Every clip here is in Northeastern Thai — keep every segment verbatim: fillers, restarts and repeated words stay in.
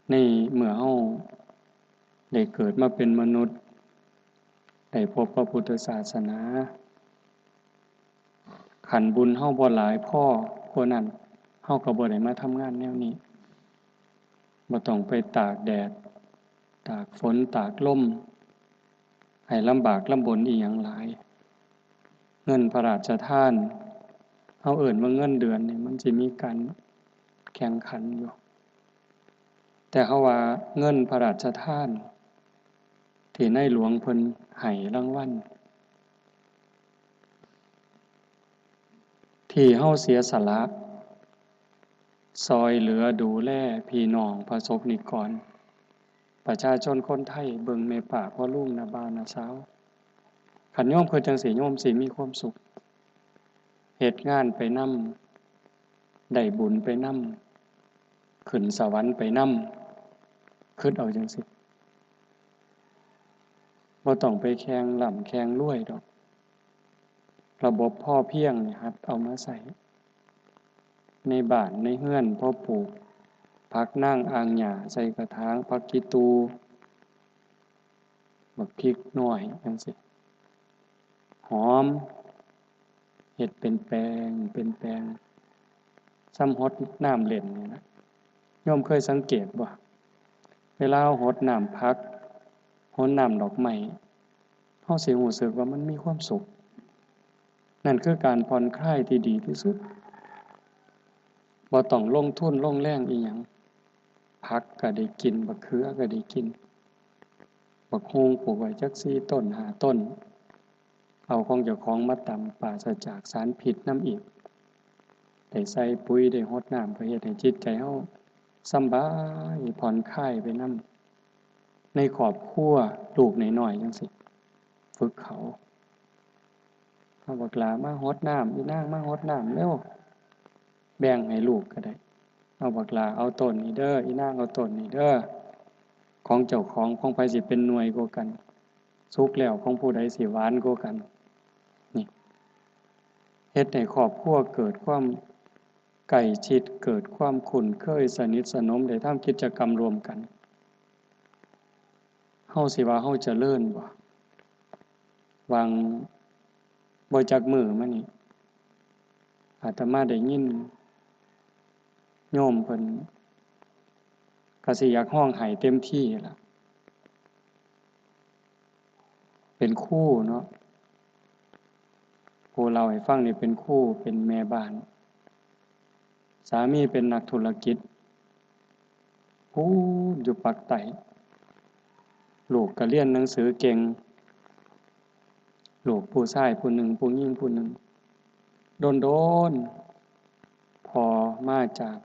ในเมื่อเฮาได้เกิดมาเป็นมนุษย์ ได้พบพระพุทธศาสนา คันบุญเฮาบ่หลายพอกว่านั้น เฮาก็บ่ได้มาทำงานแนวนี้ บ่ต้องไปตากแดด ตากฝน ตากลม ให้ลำบากลำบนอีหยังหลาย เงินพระราชทาน เฮาเอิ้นว่าเงินเดือนนี่ มันสิมีการแข่งขันอยู่ แต่เฮาว่าเงินพระราชทาน ที่ในหลวงเพิ่นให้รางวัล ที่เฮาเสียสละ ซ่อยเหลือดูแลพี่น้องประสบนิกร ประชาชนคนไทย เบิ่งแม่ป้าพ่อลุง น้าบ่าวน้าสาว คันโยมคิดจั่งซี้ โยมสิมีความสุข เฮ็ดงานไปนำ ได้บุญไปนำ ขึ้นสวรรค์ไปนำ คิดเอาจั่งซี้ บ่ต้องไปแข่งร่ำแข่งรวยดอก ระบบพอเพียงนี่หัดเอามาใช้ ในบ้านในเฮือน พอปลูกผักนางอ่างหญ้าใส่กระถาง ผักขี้ตู บักพริกน้อยจั่งซี้ หอม เฮ็ดเป็นแปลง เป็นแปลง ส่ำหดน้ำเล่นนี่นะ โยมเคยสังเกตบ่ เวลาเฮาหดน้ำผัก หดน้ำดอกไม้ เฮาสิรู้สึกว่ามันมีความสุข นั่นคือการผ่อนคลายที่ดีที่สุด บ่ต้องลงทุนลงแรงอิหยัง ผักก็ได้กิน บักเขือก็ได้กิน บักฮุ่งปลูกไว้จักสี่ต้นห้าต้น เอาของเจ้าของมาตำ ปราศจากสารพิษนำอีก ได้ใส่ปุ๋ย ได้หดน้ำ ก็เฮ็ดให้จิตใจเฮาสำบาย ผ่อนคลายไปนำ ในครอบครัว ลูกน้อยๆจั่งซี้ ฝึกเขา เอาบักหล้ามาหดน้ำ อีนางมาหดน้ำเร็ว แบ่งให้ลูกก็ได้ เอาบักหล้าเอาต้นนี้เด้อ อีนางเอาต้นนี้เด้อ ของเจ้าของ ของไผสิเป็นหน่วยกว่ากัน สุกแล้วของผู้ใดสิหวานกว่ากัน นี่ เฮ็ดให้ครอบครัวเกิดความใกล้ชิด เกิดความคุ้นเคย สนิทสนม ได้ทำกิจกรรมร่วมกัน เฮาสิว่าเฮาเจริญบ่ หว่างบ่จักมื้อมานี่ อาตมาได้ยินโยมเพิ่นก็สิอยากร้องไห้เต็มที่ล่ะ เป็นครูเนาะ ผู้เล่าให้ฟังนี่เป็นครู เป็นแม่บ้าน สามีเป็นนักธุรกิจ พู้นอยู่ปากใต้ ลูกก็เรียนหนังสือเก่ง ลูกผู้ชายผู้หนึ่ง ผู้หญิงผู้หนึ่ง โดนๆ พ่อมาจาก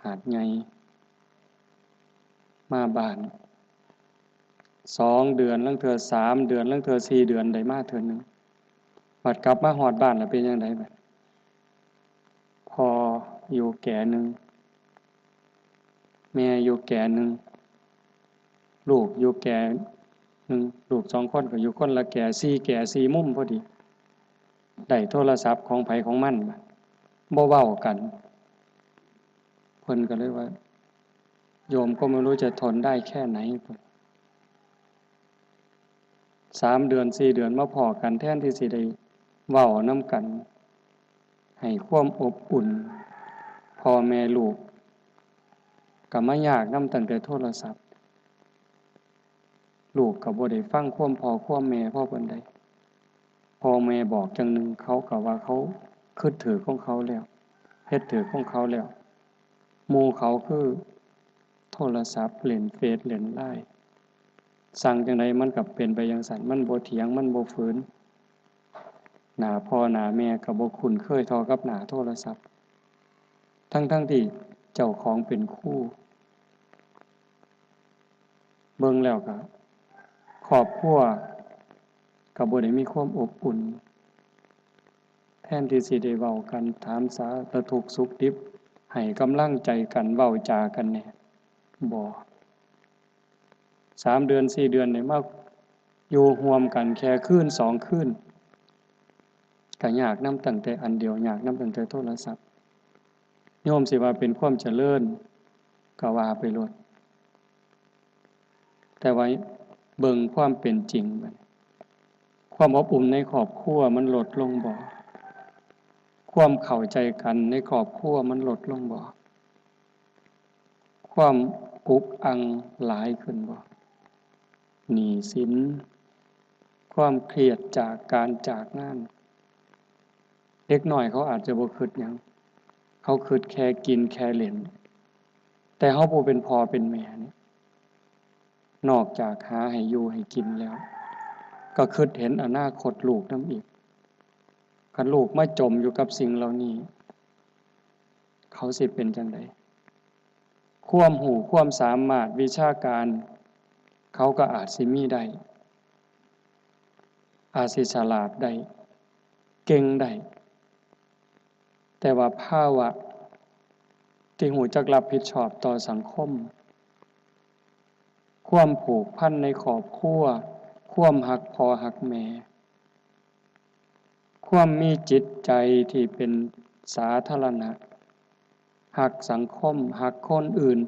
หาดใหญ่ มาบ้าน สองเดือน ลางเทื่อสามเดือน ลางเทื่อสี่เดือน ได้มาเทื่อหนึ่ง บัดกลับมาฮอดบ้านแล้วเป็นจั่งใดบัด พ่ออยู่แก่หนึ่ง แม่อยู่แก่หนึ่ง ลูกอยู่แก่หนึ่ง ลูกสองคนก็อยู่คนละแก่ สี่แก่ สี่มุมพอดี ได้โทรศัพท์ของไผของมันบัด บ่เว้ากัน เพิ่นก็เลยว่า โยมก็ไม่รู้จะทนได้แค่ไหน สามเดือน สี่เดือนมาพ้อกัน แทนที่สิได้เว้านำกัน ให้ความอบอุ่น พ่อแม่ลูก ก็มายากนำตั้งแต่โทรศัพท์ ลูกก็บ่ได้ฟังความพ่อความแม่พอปานใด พ่อแม่บอกจั่งหนึ่ง เขาก็ว่าเขาคิดถืกของเขาแล้ว เฮ็ดถืกของเขาแล้ว หมู่เขาคือโทรศัพท์ เล่นเฟซ เล่นไลน์ สั่งจั่งใดมันก็เป็นไปจั่งซั้น มันบ่เถียง มันบ่ฝืน หน้าพ่อหน้าแม่ก็บ่คุ้นเคยเท่ากับหน้าโทรศัพท์ ทั้งๆที่เจ้าของเป็นครู เบิ่งแล้วก็ ครอบครัวก็บ่ได้มีความอบอุ่น แทนที่สิได้เว้ากัน ถามสารทุกข์สุขดิบ ให้กำลังใจกัน เว้าจากันแหน่ บ่ สามเดือน สี่เดือนนี่มาอยู่ร่วมกันแค่คืนสองคืน ก็ยากนำตั้งแต่อันเดียว ยากนำตั้งแต่โทรศัพท์ โยมสิว่าเป็นความเจริญ ก็ว่าไปโลด แต่ว่าเบิ่งความเป็นจริงบัด ความอบอุ่นในครอบครัวมันลดลงบ่ ความเข้าใจกันในครอบครัวมันลดลงบ่ ความอุกอังหลายขึ้นบ่ หนี้สิน ความเครียดจากการจากงาน เด็กน้อยเขาอาจจะบ่คิดหยัง เขาคิดแค่กินแค่เล่น แต่เฮาผู้เป็นพ่อเป็นแม่นี่ นอกจากหาให้อยู่ให้กินแล้ว ก็คิดเห็นอนาคตลูกนำอีก คันลูกมาจมอยู่กับสิ่งเหล่านี้ เขาสิเป็นจั่งใด ความรู้ความสามารถวิชาการ เขาก็อาจสิมีได้ อาจสิฉลาดได้ เก่งได้ แต่ว่าภาวะที่รู้จักรับผิดชอบต่อสังคม ความผูกพันในครอบครัว ความฮักพ่อฮักแม่ ความมีจิตใจที่เป็นสาธารณะ ฮักสังคม ฮักคนอื่น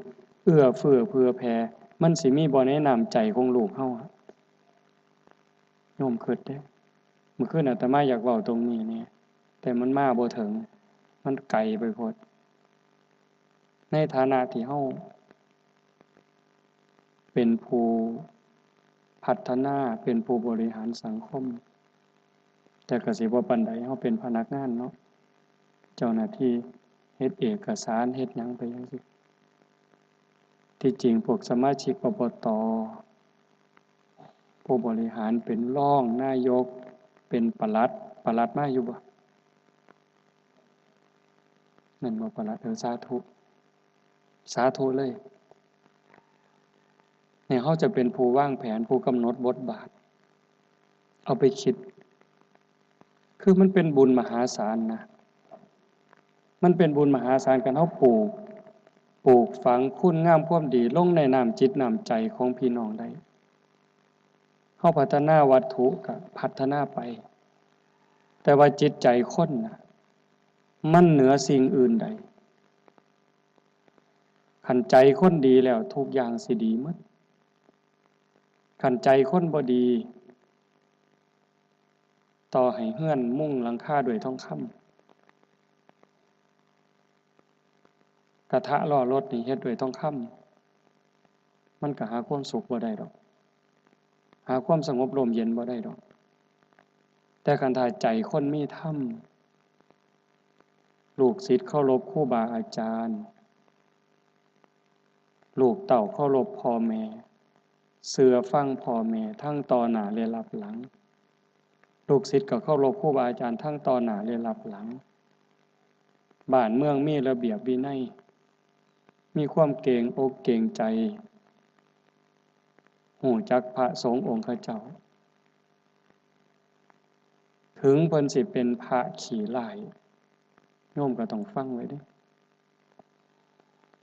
เอื้อเฟื้อเผื่อแผ่ มันสิมีบ่ในน้ำใจของลูกเฮาอะ โยมคิดเด้ มื้อคืนอาตมาอยากเว้าตรงนี้แหน่ แต่มันมาบ่ถึง มันไกลไปโพด ในฐานะที่เฮาเป็นผู้พัฒนา เป็นผู้บริหารสังคม แต่ก็สิบ่ปานใด เฮาเป็นพนักงานเนาะ เจ้าหน้าที่ เฮ็ดเอกสาร เฮ็ดหยังไปจั่งซี้ ที่จริงพวกสมาชิก อบต. ผู้บริหาร เป็นรองนายก เป็นปลัด ปลัดมาอยู่บ่ นั่นบ่ปลัด เออ สาธุ สาธุเลย เนี่ย เฮาจะเป็นผู้วางแผน ผู้กำหนดบทบาท เอาไปคิด คือมันเป็นบุญมหาศาลนะ มันเป็นบุญมหาศาล คันเฮาปลูก ปลูกฝังคุณงามความดีลงในน้ำจิตน้ำใจของพี่น้องได้ เฮาพัฒนาวัตถุก็พัฒนาไป แต่ว่าจิตใจคนน่ะ มันเหนือสิ่งอื่นใด คันใจคนดีแล้วทุกอย่างสิดีหมด คันใจคนบ่ดี ต่อให้เฮือนมุงหลังคาด้วยทองคำ กระทะล้อรถนี่เฮ็ดด้วยทองคำ มันก็หาความสุขบ่ได้ดอก หาความสงบร่มเย็นบ่ได้ดอก แต่คันถ้าใจคนมีธรรม ลูกศิษย์เคารพครูบาอาจารย์ ลูกเต้าเคารพพ่อแม่ เชื่อฟังพ่อแม่ทั้งต่อหน้าและลับหลัง ลูกศิษย์ก็เคารพครูบาอาจารย์ทั้งต่อหน้าและลับหลัง บ้านเมืองมีระเบียบวินัย มีความเกรงอกเกรงใจ ฮู้จักพระสงฆ์องค์เจ้า ถึงเพิ่นสิเป็นพระขี้ร้าย โยมก็ต้องฟังไว้เด้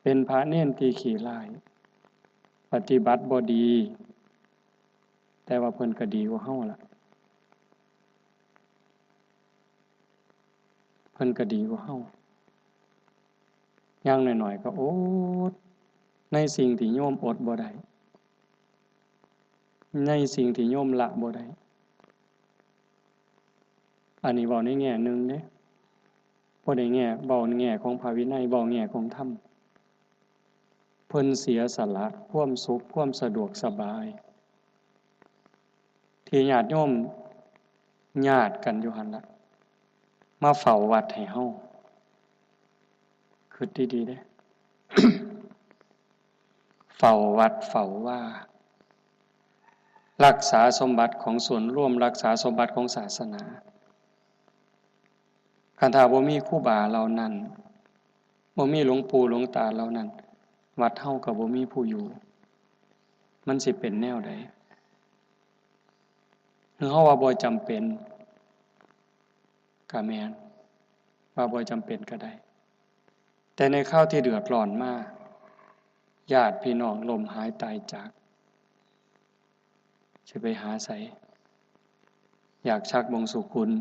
เป็นพระเณรที่ขี้ร้าย ปฏิบัติบ่ดี แต่ว่าเพิ่นก็ดีกว่าเฮาล่ะ เพิ่นก็ดีกว่าเฮา อย่างน้อยๆก็อด ในสิ่งที่โยมอดบ่ได้ ในสิ่งที่โยมละบ่ได้ อันนี้เว้าในแง่หนึ่งเด้ บ่ได้แง่ เว้าในแง่ของพระวินัย เว้าแง่ของธรรม เพิ่นเสียสละความสุข ความสะดวกสบาย ที่ญาติโยมญาติกันอยู่หั่นล่ะ มาเฝ้าวัดให้เฮา คิดดีๆเด้ เฝ้าวัดเฝ้าวา รักษาสมบัติของส่วนรวม รักษาสมบัติของศาสนา คันถ้าบ่มีครูบาเหล่านั้น บ่มีหลวงปู่หลวงตาเหล่านั้น วัดเฮาก็บ่มีผู้อยู่ มันสิเป็นแนวใด คือเฮาว่าบ่จำเป็น ก็แม่น ว่าบ่จำเป็นก็ได้ แต่ในคราวที่เดือดร้อนมา ญาติพี่น้องล้มหายตายจาก สิไปหาไส อยากชักบงสุกุล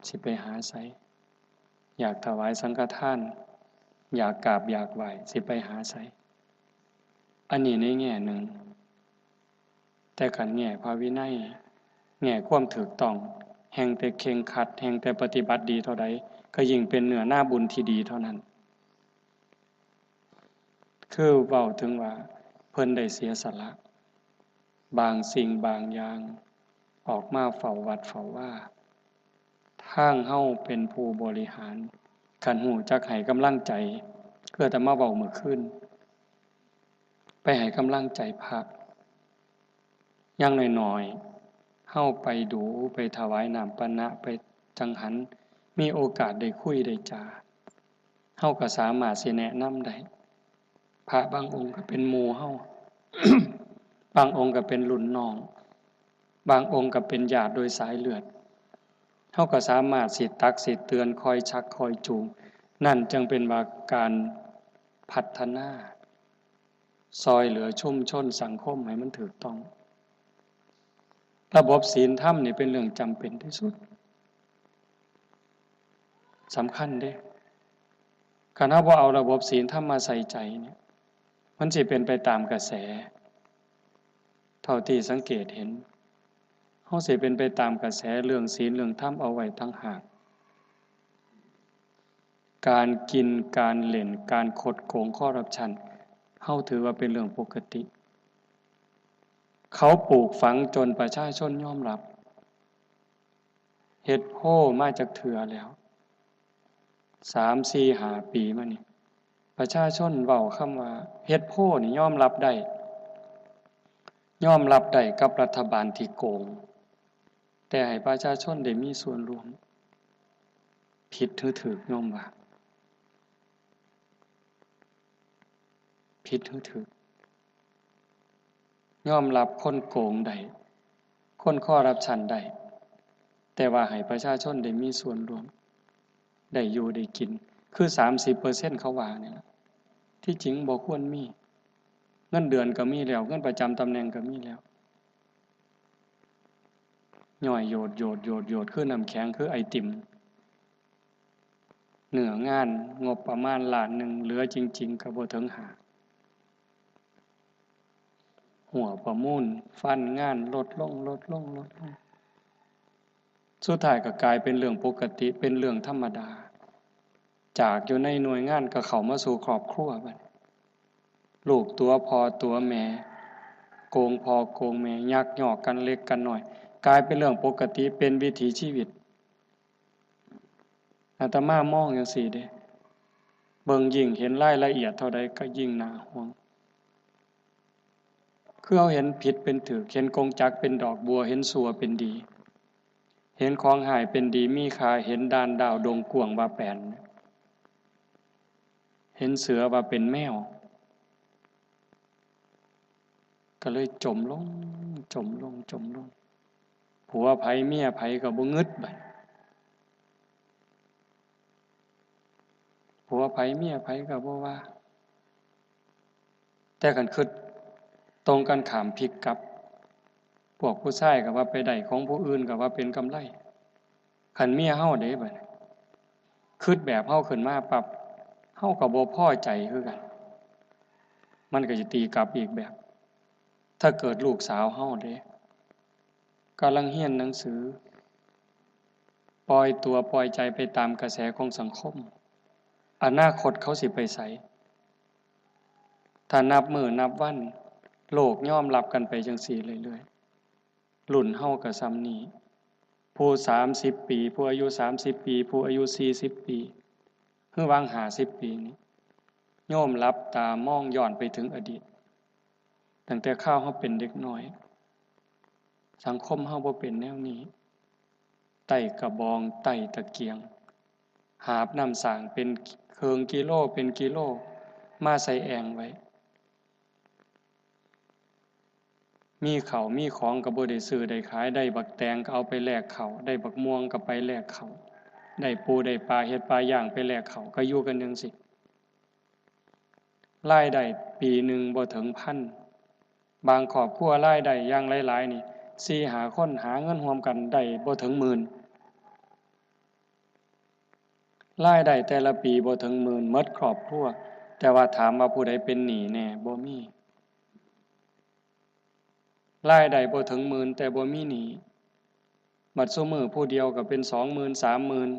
สิไปหาไส อยากถวายสังฆทาน อยากกราบอยากไหว้ สิไปหาไส อันนี้ในแง่หนึ่ง แต่คันแง่พระวินัย แง่ความถูกต้อง แฮ่งแต่เคร่งครัด แฮ่งแต่ปฏิบัติดีเท่าใด ก็ยิ่งเป็นเนื้อนาบุญที่ดีเท่านั้น คือเว้าถึงว่าเพิ่นได้เสียสละ บางสิ่งบางอย่าง ออกมาเฝ้าวัดเฝ้าวา ทางเฮาเป็นผู้บริหาร คันรู้จักให้กำลังใจ คืออาตมาเว้ามื้อคืน ไปให้กำลังใจพระ อย่างน้อยๆ เฮาไปดู ไปถวายน้ำปานะ ไปจั่งหัน มีโอกาสได้คุยได้จา เฮาก็สามารถสิแนะนำได้ พระบางองค์ก็เป็นหมู่เฮา บางองค์ก็เป็นรุ่นน้อง บางองค์ก็เป็นญาติโดยสายเลือด เฮาก็สามารถสิตักสิเตือน คอยชักคอยจูง นั่นจั่งเป็นว่าการพัฒนา ซ่อยเหลือชุมชนสังคมให้มันถูกต้อง ระบบศีลธรรมนี่เป็นเรื่องจำเป็นที่สุด สำคัญเด้ คันเฮาบ่เอาระบบศีลธรรมมาใส่ใจเนี่ย มันสิเป็นไปตามกระแส เท่าที่สังเกตเห็น เฮาสิเป็นไปตามกระแสเรื่องศีลเรื่องธรรมเอาไว้ต่างหาก การกิน การเล่น การคดโกง คอร์รัปชัน เฮาถือว่าเป็นเรื่องปกติ เขาปลูกฝังจนประชาชนยอมรับ เฮ็ดโพลมาจักเทื่อแล้ว สาม สี่ ห้า ปีมานี่ ประชาชนเว้าคำว่าเฮ็ดโพลนี่ยอมรับได้ ยอมรับได้กับรัฐบาลที่โกง แต่ให้ประชาชนได้มีส่วนร่วม ผิดหรือถูก โยมว่า ผิดหรือถูก ยอมรับคนโกงได้ คนคอร์รัปชันได้ แต่ว่าให้ประชาชนได้มีส่วนร่วม ได้อยู่ได้กิน คือ สามสิบเปอร์เซ็นต์ เขาว่านี่ล่ะ ที่จริงบ่ควรมี เงินเดือนก็มีแล้ว เงินประจำตำแหน่งก็มีแล้ว ย่อยโยด โยด โยด โยด คือน้ำแข็ง คือไอติม เนื้องานงบประมาณล้านหนึ่ง เหลือจริงๆ ก็บ่ถึงห้า หัวประมูล ฟันงานลดลง ลดลง ลดลง สุดท้ายก็กลายเป็นเรื่องปกติ เป็นเรื่องธรรมดา จากอยู่ในหน่วยงานก็เข้ามาสู่ครอบครัวบัดนี้ ลูกตั๋วพ่อตั๋วแม่ โกงพ่อโกงแม่ ยักยอกกันเล็กกันน้อย กลายเป็นเรื่องปกติ เป็นวิถีชีวิต อาตมามองจั่งซี้เด้ เบิ่งยิ่งเห็นรายละเอียดเท่าใดก็ยิ่งน่าห่วง คือเฮาเห็นผิดเป็นถูก เห็นกงจักรเป็นดอกบัว เห็นชั่วเป็นดี เห็นของฮ้ายเป็นดีมีค่า เห็นด่านดาวดงกว้างว่าแปน เห็นเสือว่าเป็นแมว ก็เลยจมลง จมลง จมลง ผัวไผเมียไผก็บ่งึดบัด ผัวไผเมียไผก็บ่ว่า แต่คันคิดตรงกันข้ามพลิกกลับ พวกผู้ชายก็ว่าไปได้ของผู้อื่นก็ว่าเป็นกำไร คันเมียเฮาเด้บัดนี้ คิดแบบเฮาขึ้นมาปั๊บ เฮาก็บ่พอใจคือกัน มันก็สิตีกลับอีกแบบ ถ้าเกิดลูกสาวเฮาเด้ กำลังเรียนหนังสือ ปล่อยตัวปล่อยใจไปตามกระแสของสังคม อนาคตเขาสิไปไส ถ้านับมื้อนับวัน โลกยอมรับกันไปจั่งซี้เรื่อยๆ รุ่นเฮาก็ส่ำนี้ ผู้ สามสิบ ปี ผู้อายุ สามสิบ ปี ผู้อายุ สี่สิบ ปี คือหว่าง ห้าสิบ ปีนี้ โยมหลับตามองย้อนไปถึงอดีต ตั้งแต่คราวเฮาเป็นเด็กน้อย สังคมเฮาบ่เป็นแนวนี้ ไต้กระบอง ไต้ตะเกียง หาบน้ำสร้างเป็นเครื่องกิโลเป็นกิโล มาใส่แอ่งไว้ มีข้าวมีของก็บ่ได้ซื้อได้ขาย ได้บักแตงก็เอาไปแลกข้าว ได้บักม่วงก็ไปแลกข้าว ได้ปูได้ปลาเฮ็ดปลาย่างไปแลกข้าว ก็อยู่กันจั่งซี้ รายได้ปีหนึ่งบ่ถึงพัน บางครอบครัวรายได้อย่างหลายๆ นี่ สี่ห้าคนหาเงินร่วมกันได้บ่ถึงหมื่น รายได้แต่ละปีบ่ถึงหมื่น หมดครอบครัว แต่ว่าถามว่าผู้ใดเป็นหนี้แน่ บ่มี รายได้บ่ถึงหมื่นแต่บ่มีหนี้ บัดซุมื้อผู้เดียวก็เป็นสองหมื่น สามหมื่น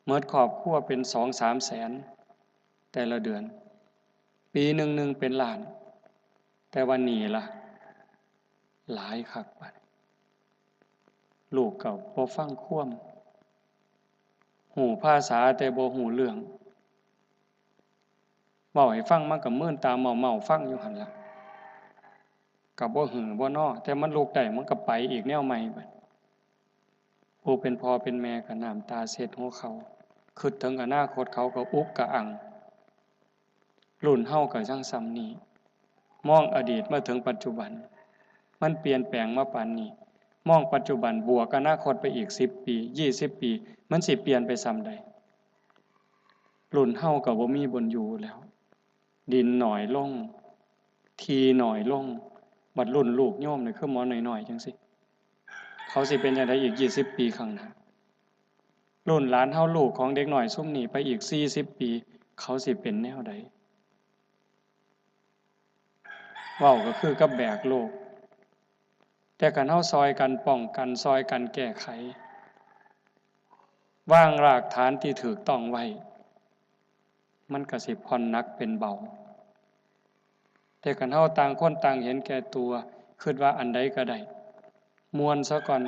หมดครอบครัวเป็นสองสามแสน แต่ละเดือน ปีหนึ่งหนึ่งเป็นล้าน แต่ว่าหนี้ล่ะ หลายคักบัด ลูกก็บ่ฟังความ ฮู้ภาษาแต่บ่ฮู้เรื่อง เว้าให้ฟังมันก็เมินตาเมาๆฟังอยู่หั่นล่ะ ก็บ่หือบ่นอ แต่มันลุกได้มันก็ไปอีกแนวใหม่บัด ผู้เป็นพ่อเป็นแม่ก็น้ำตาเช็ดหัวเข่า คิดถึงอนาคตเขาก็อุกกะอัง รุ่นเฮาก็จั่งส่ำนี้ มองอดีตมาถึงปัจจุบัน มันเปลี่ยนแปลงมาปานนี้ มองปัจจุบันบวกอนาคตไปอีกสิบปี ยี่สิบปี มันสิเปลี่ยนไปส่ำใด รุ่นเฮาก็บ่มีบ่อนอยู่แล้ว ดินน้อยลง ที่น้อยลง บัดรุ่นลูกโยมนี่คือหมอน้อยๆจั่งซี้ เขาสิเป็นจั่งใดอีกยี่สิบปีข้างหน้า รุ่นหลานเฮาลูกของเด็กน้อยซุมนี้ไปอีกสี่สิบปี เขาสิเป็นแนวใด เว้าก็คือกับแบกโลก แต่คันเฮาซอยกันป้องกัน ซอยกันแก้ไข วางรากฐานที่ถูกต้องไว้ มันก็สิผ่อนหนักเป็นเบา แต่คันเฮาต่างคนต่างเห็นแก่ตัว คิดว่าอันใดก็ได้ ม่วนซะก่อน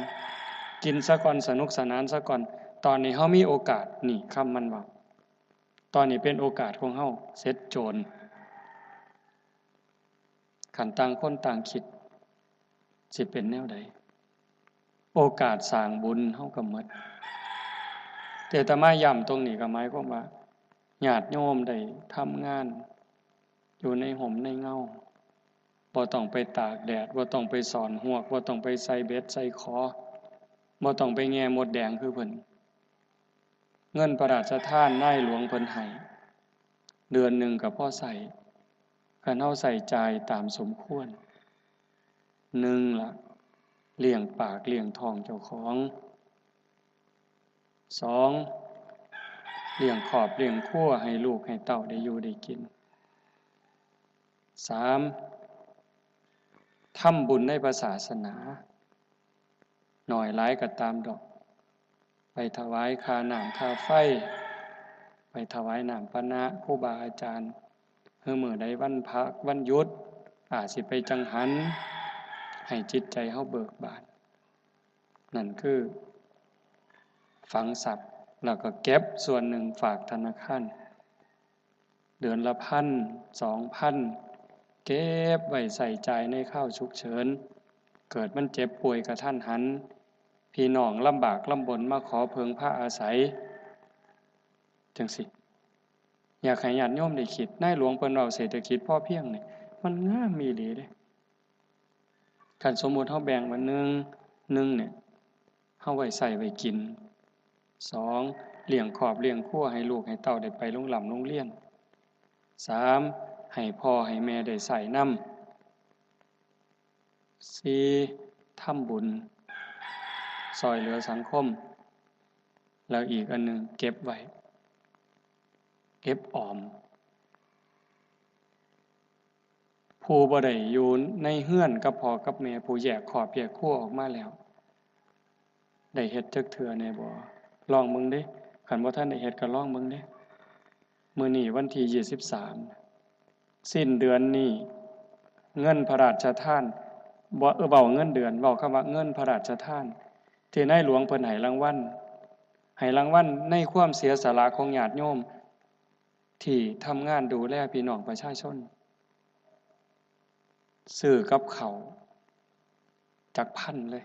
กินซะก่อน สนุกสนานซะก่อน ตอนนี้เฮามีโอกาส นี่คำมันเว้า ตอนนี้เป็นโอกาสของเฮา เสร็จโจร คันต่างคนต่างคิด สิเป็นแนวใด โอกาสสร้างบุญเฮาก็หมด แต่อาตมาย้ำตรงนี้ก็หมายความว่า ญาติโยมได้ทำงาน อยู่ในฮ่มในเงา บ่ต้องไปตากแดด บ่ต้องไปสอนฮวก บ่ต้องไปใส่เบ็ดใส่ขอ บ่ต้องไปแย่มดแดงคือเพิ่น เงินพระราชทานนายหลวงเพิ่นให้ เดือนหนึ่งก็พอใช้ คันเฮาใช้จ่ายตามสมควร หนึ่งละ เลี้ยงปากเลี้ยงท้องเจ้าของ สอง เลี้ยงครอบเลี้ยงครัวให้ลูกให้เต้าได้อยู่ได้กิน สาม ทำบุญในพระศาสนา น้อยหลายก็ตามดอก ไปถวายค่าน้ำค่าไฟ ไปถวายน้ำปานะครูบาอาจารย์ หรือมื้อใดวันพักวันหยุด อาจสิไปจังหัน ให้จิตใจเฮาเบิกบาน นั่นคือฝังทรัพย์ แล้วก็เก็บส่วนหนึ่งฝากธนาคาร เดือนละพัน สองพัน เก็บไว้ใช้จ่ายในคราวฉุกเฉิน เกิดมันเจ็บป่วยกะทันหัน พี่น้องลำบากลำบนมาขอเพิ่งพาอาศัย จั่งซี้ อยากให้ญาติโยมได้คิด นายหลวงเพิ่นเว้าเศรษฐกิจพอเพียงนี่ มันงามอีหลีเด้ คันสมมุติเฮาแบ่งว่า หนึ่ง หนึ่งเนี่ย เฮาไว้ใช้ไว้กิน สอง เลี้ยงครอบเลี้ยงครัวให้ลูกให้เต้าได้ไปโรงร่ำโรงเรียน สาม ให้พ่อให้แม่ได้ใช้นำ สี่ ทำบุญ ซ่อยเหลือสังคม แล้วอีกอันหนึ่งเก็บไว้ เก็บออม ผู้บ่ได้อยู่ในเฮือนกับพ่อกับแม่ ผู้แยกครอบแยกครัวออกมาแล้ว ได้เฮ็ดจักเทื่อแน่บ่ ลองเบิ่งเด้ คันบ่ทันได้เฮ็ดก็ลองเบิ่งเด้ มื้อนี้วันที่ยี่สิบสาม สิ้นเดือนนี้ เงินพระราชทาน บ่ เออ เว้าเงินเดือน เว้าคำว่าเงินพระราชทาน ที่นายหลวงเพิ่นให้รางวัล ให้รางวัลในความเสียสละของญาติโยม ที่ทำงานดูแลพี่น้องประชาชน ซื้อกับข้าวจักพันเลย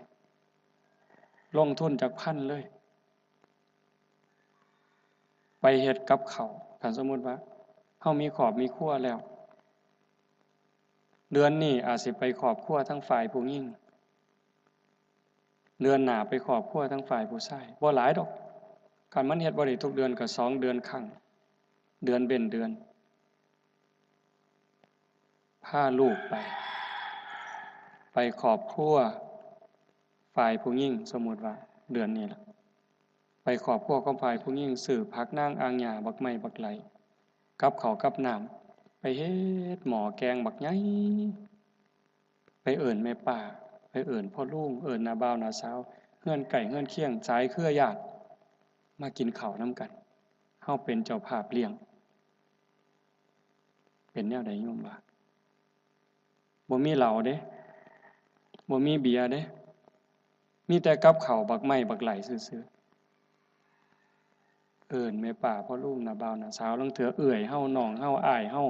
ลงทุนจักพันเลย ไปเฮ็ดกับข้าว คันสมมุติว่าเฮามีครอบมีครัวแล้ว เดือนนี้อาจสิไปครอบครัวทางฝ่ายผู้หญิง เดือนหน้าไปครอบครัวทางฝ่ายผู้ชาย บ่หลายดอก คันมันเฮ็ดบ่ได้ทุกเดือนก็สองเดือนครั้ง เดือนเว้นเดือน พาลูกไป ไปครอบครัวฝ่ายผู้หญิง สมมุติว่าเดือนนี้ล่ะ ไป ไปครอบครัวของฝ่ายผู้หญิง ซื้อผักนางอ่างหญ้า บักไม้บักไหล่ กับข้าวกับน้ำ ไปเฮ็ดหม้อแกงบักใหญ่ ไปเอิ้นแม่ป้า ไปเอิ้นพ่อลุง เอิ้นน้าบ่าวน้าสาว เฮือนใกล้เฮือนเคียง สายเครือญาติ มากินข้าวนำกัน เฮาเป็นเจ้าภาพเลี้ยง เป็นแนวใดโยมว่า บ่มีเหล้าเด้ บ่มีเบียร์เด้ มีแต่กับข้าวบักไม้บักไหล่ซื่อๆ เอิ้นแม่ป้าพ่อลุงน้าบ่าวน้าสาว ลางเทื่อเอื้อยเฮา น้องเฮา อ้ายเฮา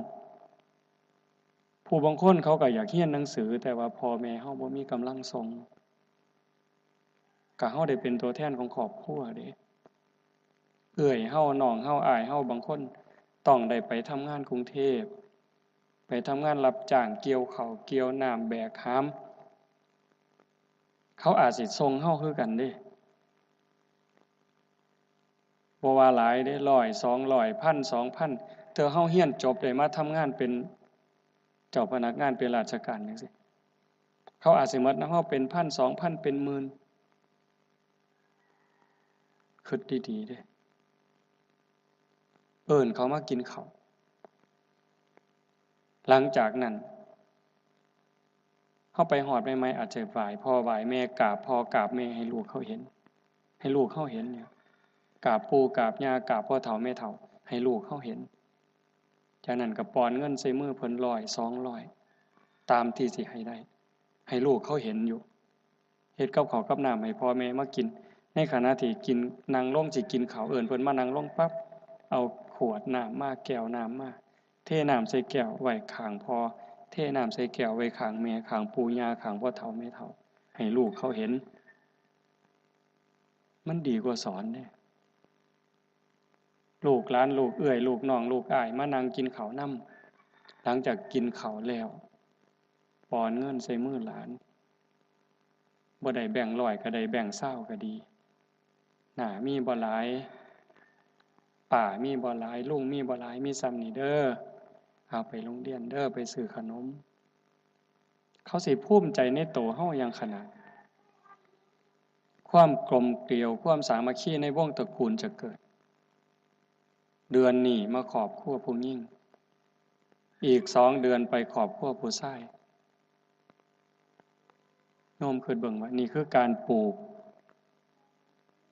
ผู้บางคนเขาก็อยากเรียนหนังสือ แต่ว่าพ่อแม่เฮาบ่มีกำลังส่ง ก็เฮาได้เป็นตัวแทนของครอบครัวเด้ เอื้อยเฮา น้องเฮา อ้ายเฮา บางคนต้องได้ไปทำงานกรุงเทพฯ ไปทำงานรับจ้างเกี่ยวข้าว เกี่ยวน้ำ แบกหาม เขาอาจสิส่งเฮาคือกันเด้ บ่ว่าหลายเด้ ร้อย สองร้อย พัน สองพัน เทื่อเฮาเรียนจบได้มาทำงานเป็นเจ้าพนักงาน เป็นราชการจั่งซี้ เขาอาจสิมอบนำเฮาเป็นพัน สองพัน เป็นหมื่น คิดดีๆเด้ เอิ้นเขามากินข้าว หลังจากนั้น เฮาไปฮอดใหม่ๆ อาจจะไหว้พ่อไหว้แม่ กราบพ่อกราบแม่ให้ลูกเฮาเห็น ให้ลูกเฮาเห็นเนี่ย กราบปู่กราบย่า กราบพ่อเฒ่าแม่เฒ่า ให้ลูกเฮาเห็น จากนั้นก็ป้อนเงินใส่มือเพิ่นร้อย สองร้อย ตามที่สิให้ได้ ให้ลูกเฮาเห็นอยู่ เฮ็ดกับข้าวกับน้ำให้พ่อแม่มากิน ในขณะที่กิน นั่งลงสิกินข้าว เอิ้นเพิ่นมานั่งลงปั๊บ เอาขวดน้ำมา แก้วน้ำมา เทน้ำใส่แก้วไว้ข้างพ่อ เทน้ำใส่แก้วไว้ข้างแม่ ข้างปู่ย่า ข้างพ่อเฒ่าแม่เฒ่า ให้ลูกเขาเห็น มันดีกว่าสอนเด้ ลูกหลาน ลูกเอื้อย ลูกน้อง ลูกอ้าย มานั่งกินข้าวนำ หลังจากกินข้าวแล้ว ป้อนเงินใส่มือหลาน บ่ได้แบงค์ร้อยก็ได้แบงค์ซาวก็ดี น้ามีบ่หลาย ป้ามีบ่หลาย ลุงมีบ่หลาย มีส่ำนี้เด้อ เอาไปโรงเรียนเด้อ ไปซื้อขนม เขาสิภูมิใจในโตเฮาอย่างขนาด ความกลมเกลียว ความสามัคคีในวงตระกูลจะเกิด เดือนนี้มาครอบครัวผู้หญิง อีกสองเดือนไปครอบครัวผู้ชาย โยมคิดเบิ่งว่า นี่คือการปลูก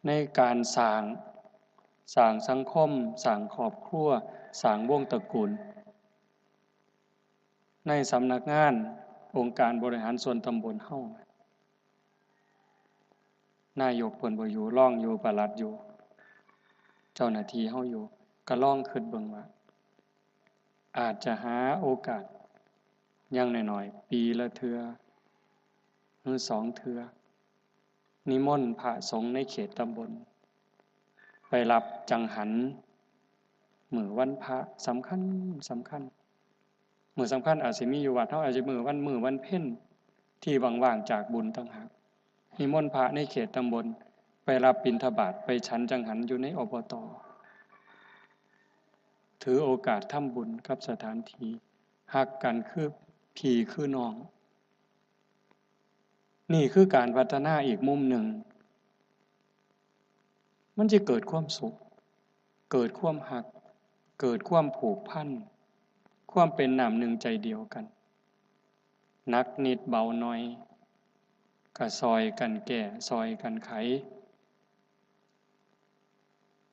ในการสร้าง สร้างสังคม สร้างครอบครัว สร้างวงตระกูล ในสำนักงานองค์การบริหารส่วนตำบลเฮา นายกเพิ่นบ่อยู่ รองอยู่ ปลัดอยู่ เจ้าหน้าที่เฮาอยู่ ก็ลองคิดเบิ่งว่า อาจจะหาโอกาส อย่างน้อยๆ ปีละเทื่อ หรือสองเทื่อ นิมนต์พระสงฆ์ในเขตตำบล ไปรับจังหัน มื้อวันพระสำคัญสำคัญ มื้อสำคัญอาจสิมีอยู่วัดเฮา อาจจะมื้อวัน มื้อวันเพ็ญ ที่ว่างๆ จากบุญต่างหาก นิมนต์พระในเขตตำบล ไปรับบิณฑบาต ไปฉันจังหันอยู่ใน อบต. ถือโอกาสทำบุญกับสถานที่ ฮักกันคือพี่คือน้อง นี่คือการพัฒนาอีกมุมหนึ่ง มันจะเกิดความสุข เกิดความฮัก เกิดความผูกพัน ความเป็นน้ำหนึ่งใจเดียวกัน หนักนิดเบาหน่อย ก็ซอยกันแก้ ซอยกันไข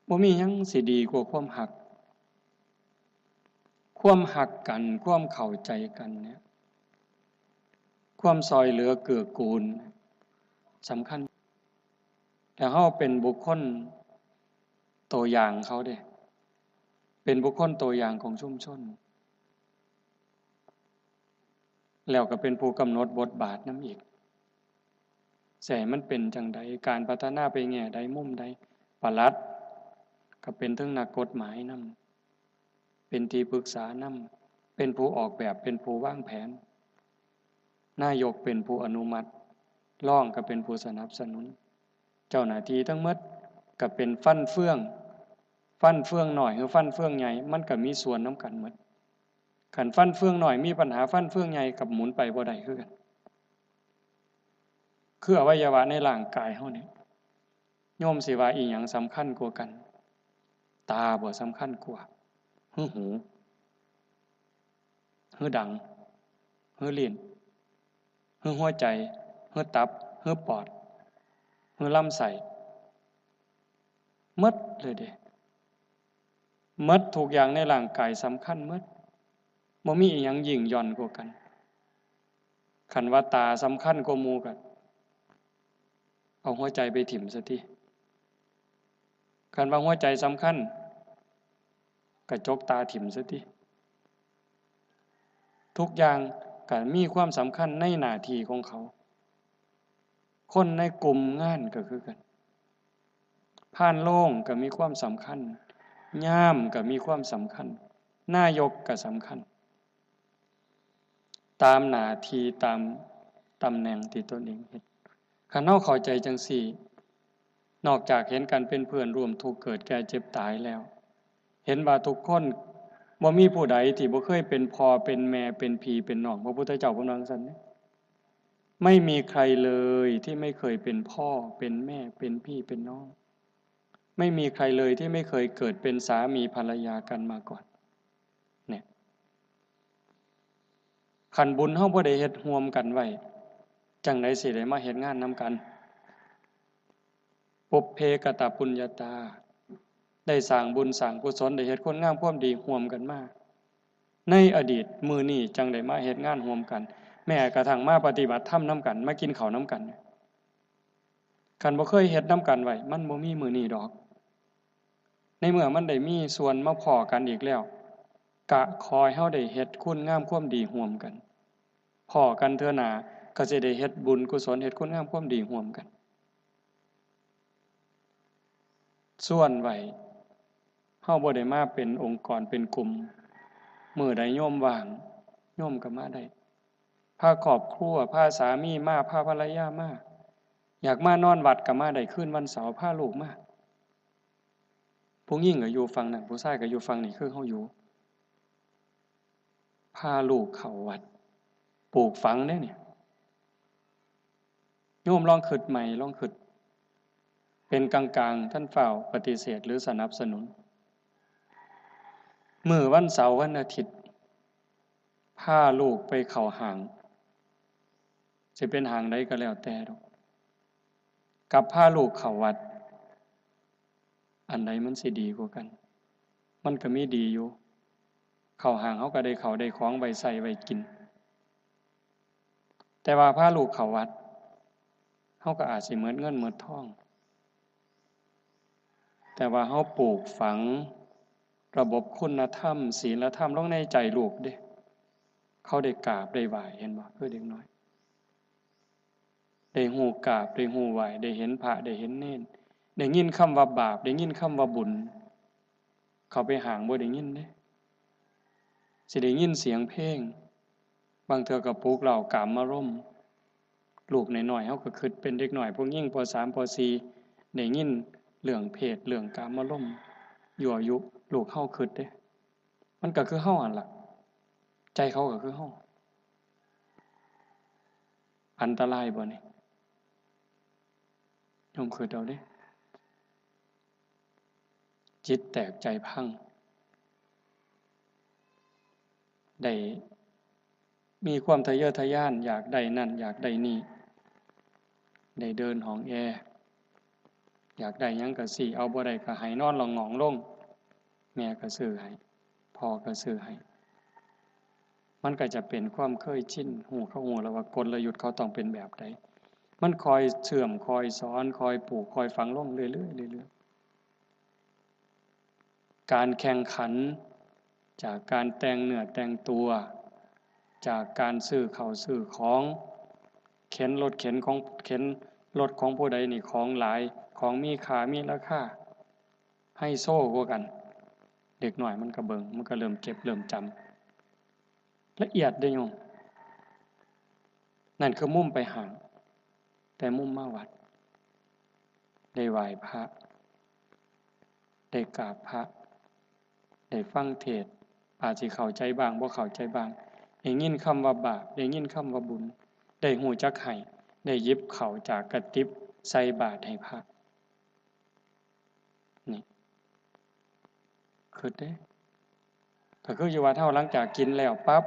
บ่มีหยังสิดีกว่าความฮัก ความฮักกัน ความเข้าใจกันเนี่ย ความซอยเหลือเกื้อกูล สำคัญ แล้วเฮาเป็นบุคคลตัวอย่างเขาเด้ เป็นบุคคลตัวอย่างของชุมชน แล้วก็เป็นผู้กำหนดบทบาทนำอีก สิให้มันเป็นจั่งใด การพัฒนาไปแง่ใด มุมใด ปลัดก็เป็นถึงนักกฎหมายนำ เป็นที่ปรึกษานำ เป็นผู้ออกแบบ เป็นผู้วางแผน นายกเป็นผู้อนุมัติ รองก็เป็นผู้สนับสนุน เจ้าหน้าที่ทั้งหมดก็เป็นฟันเฟือง ฟันเฟืองน้อยหรือฟันเฟืองใหญ่ มันก็มีส่วนนำกันหมด คันฟันเฟืองน้อยมีปัญหา ฟันเฟืองใหญ่ก็หมุนไปบ่ได้คือกัน คืออวัยวะในร่างกายเฮานี่ โยมสิว่าอีหยังสำคัญกว่ากัน ตาบ่สำคัญกว่า หรือหู หรือดัง หรือลิ้น หรือหัวใจ หรือตับ หรือปอด หรือลำไส้ หมดเลยเด้ หมดทุกอย่างในร่างกายสำคัญหมด บ่มีอีหยังยิ่งหย่อนกว่ากัน คันว่าตาสำคัญกว่าหมู่ก็เอาหัวใจไปถิ่มซะติ คันว่าหัวใจสำคัญ ก็จกตาถิ่มซะติ ทุกอย่างก็มีความสำคัญในหน้าที่ของเขา คนในกลุ่มงานก็คือกัน พานโรงก็มีความสำคัญ ยามก็มีความสำคัญ นายกก็สำคัญ ตามหน้าที่ ตามตำแหน่งที่ตนเองเฮ็ด คันเฮาเข้าใจจั่งซี้ นอกจากเห็นกันเป็นเพื่อนร่วมทุกข์เกิดแก่เจ็บตายแล้ว เห็นว่าทุกคน บ่มีผู้ใดที่บ่เคยเป็นพ่อ เป็นแม่ เป็นพี่ เป็นน้อง พระพุทธเจ้าเพิ่นว่าจั่งซั้นเด้ ไม่มีใครเลยที่ไม่เคยเป็นพ่อ เป็นแม่ เป็นพี่ เป็นน้อง ไม่มีใครเลยที่ไม่เคยเกิดเป็นสามีภรรยากันมาก่อน เนี่ย คันบุญเฮาบ่ได้เฮ็ดร่วมกันไว้ จั่งใดสิได้มาเฮ็ดงานนำกัน ปุพเพกตปุญญาตา ได้สร้างบุญสร้างกุศล ได้เฮ็ดคุณงามความดีร่วมกันมา ในอดีต มื้อนี้จั่งได้มาเฮ็ดงานร่วมกัน แม้กระทั่งมาปฏิบัติธรรมนำกัน มากินข้าวนำกัน คันบ่เคยเฮ็ดนำกันไว้ มันบ่มีมื้อนี้ดอก ในเมื่อมันได้มีส่วนมาพ้อกันอีกแล้ว กะขอให้เฮาได้เฮ็ดคุณงามความดีร่วมกัน พ้อกันเทื่อหน้า ก็สิได้เฮ็ดบุญกุศล เฮ็ดคุณงามความดีร่วมกัน ชวนไว้ เฮาบ่ได้มาเป็นองค์กรเป็นกลุ่ม มื้อใดโยมว่าง โยมก็มาได้ พาครอบครัว พาสามีมา พาภรรยามา อยากมานอนวัดก็มาได้ คืนวันเสาร์ พาลูกมา ผู้หญิงก็อยู่ฝั่งนั้น ผู้ชายก็อยู่ฝั่งนี้ คือเฮาอยู่ พาลูกเข้าวัด ปลูกฝังเด้เนี่ย โยมลองคิดใหม่ ลองคิด เป็นกลางๆ ท่านฟ้าวปฏิเสธหรือสนับสนุน มื้อวันเสาร์วันอาทิตย์ พาลูกไปเข้าห้าง สิเป็นห้างใดก็แล้วแต่ดอก กับพาลูกเข้าวัด อันใดมันสิดีกว่ากัน มันก็มีดีอยู่ เข้าห้างเฮาก็ได้เข้าได้ของไว้ใช้ไว้กิน แต่ว่าพาลูกเข้าวัด เฮาก็อาจสิหมดเงินหมดทอง แต่ว่าเฮาปลูกฝังระบบคุณธรรม ศีลธรรมลงในใจลูกเด้ เขาได้กราบได้ไหว้ เห็นบ่ คือเด็กน้อย ได้ฮู้กราบ ได้ฮู้ไหว้ ได้เห็นพระ ได้เห็นเณร ได้ยินคำว่าบาป ได้ยินคำว่าบุญ เข้าไปห้างบ่ได้ยินเด้ สิได้ยินเสียงเพลง บางเทื่อก็ปลุกเร้ากามารมณ์ ลูกน้อยๆ เฮาก็คิดเป็นเด็กน้อย ผู้หญิง ป.สาม ป.สี่ ได้ยินเรื่องเพศ เรื่องกามารมณ์ ยั่วยุ ลูกเฮาคิดเด้ มันก็คือเฮาหั่นล่ะ ใจเขาก็คือเฮา อันตรายบ่นี่ โยมคิดเอาเด้ จิตแตกใจพัง ได้มีความทะเยอทะยาน อยากได้นั่น อยากได้นี่ ได้เดินห้องแอร์ อยากได้หยังก็ซี้ เอาบ่ได้ก็ให้นอนหลองหงองลง แม่ก็ซื้อให้ พ่อก็ซื้อให้ มันก็จะเป็นความเคยชิน ฮู้ เขาฮู้แล้วว่ากลยุทธ์เขาต้องเป็นแบบใด มันคอยเชื่อม คอยสอน คอยปลูก คอยฝังลงเรื่อยๆ เรื่อยๆ การแข่งขัน จากการแต่งเนื้อแต่งตัว จากการซื้อข้าวซื้อของ เข็นรถเข็นของ เข็นรถของผู้ใดนี่ ของหลาย ของมีค่า มีราคา ไฮโซกว่ากัน เด็กน้อยมันก็เบิ่ง มันก็เริ่มเก็บ เริ่มจำ ละเอียดเด้โยม นั่นคือมุมไปห้าง แต่มุมมาวัด ได้ไหว้พระ ได้กราบพระ ได้ฟังเทศน์ อาจสิเข้าใจบ้าง บ่เข้าใจบ้าง ได้ยินคำว่าบาป ได้ยินคำว่าบุญ ได้ฮู้จักให้ ได้หยิบข้าวจากกระติบใส่บาตรให้พระ คิดเด้ ก็คืออยู่วัดเฮาหลังจากกินแล้วปั๊บ